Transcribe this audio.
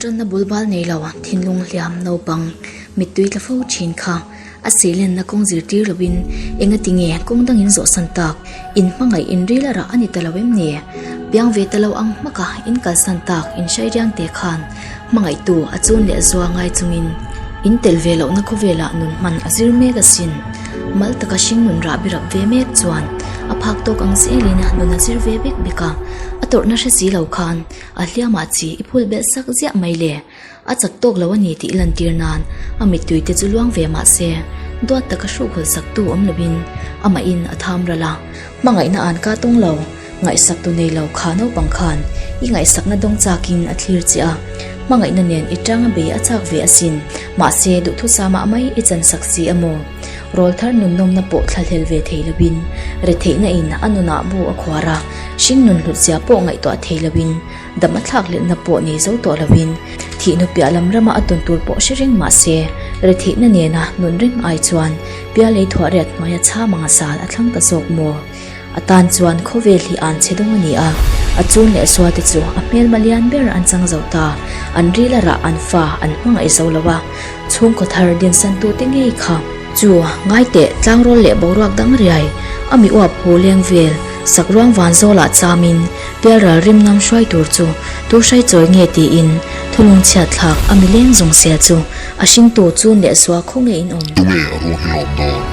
tanna bul bal nei lo thinlung hliam naupang mittui tla fo thin kha a seilenna kawng zirtir lovin engati nge kawng dangin zawhsan tak in hmangaih in ril a rah a ni ta lo em ni? Piang ve ta lo ang hmaka in kalsan tak in hrai riang te khan hmangaihtu a chun leh zua ngai chungin in tel ve lohna khawvelah nun hman a zir mek asin. Mal taka hring nun rah birap ve mek chuan a phak tawk ang zelin nun a zir ve bek bek a, a tawrhna hre si lo khan a hliamah chi i phul belh sak ziah mai le. A chak tawk lo a ni tih lantir nan a mittui te chu luang ve mah se duat taka hrukhul saktu awm lovin amahin a tham ral a, hmangaihna an ka tawng lo, ngaihsaktu nei lo kha naupang khan i ngaihsakna dawng chakin a thlir che a, hmangaihna nen i tanga bei a chak ve asin, mahse duhthusama mai i chansak si a maw? Rawl thar nunnawmna pawh thlahlel ve thei lovin retheihna in a nunah bu a khuar a, hring nun hlutzia pawh ngaihtuah thei lovin Dam a thlak lehna pawh nei zo tawh lovin thihnu piah lam rama a tawn tur pawh hre reng mah se, retheihna nena nun reng ai chuan pialei thuah riat hnuaia chham anga sal a thlang ta zawk maw? A tan chuan khawvel hi an che dawng a ni a, a chun leh zua te chu a hmelma lian ber an chang zo ta, an ril a rah an fa an hmangaih zo lo a, chhungkaw thar dinsantu te ngei kha chu ngaiteh tlangrawl leh boruak dang riai a mi uap hu leng vel sakruang vanzawlah chamin Pialral rim ngam hruai tur chu tu hrai chawi nge tiin thulung chhiat thlak a mileng zawng sia chu a hringtu chun leh zua khaw nge in awm. Tunge a ruang hi a awm dawn?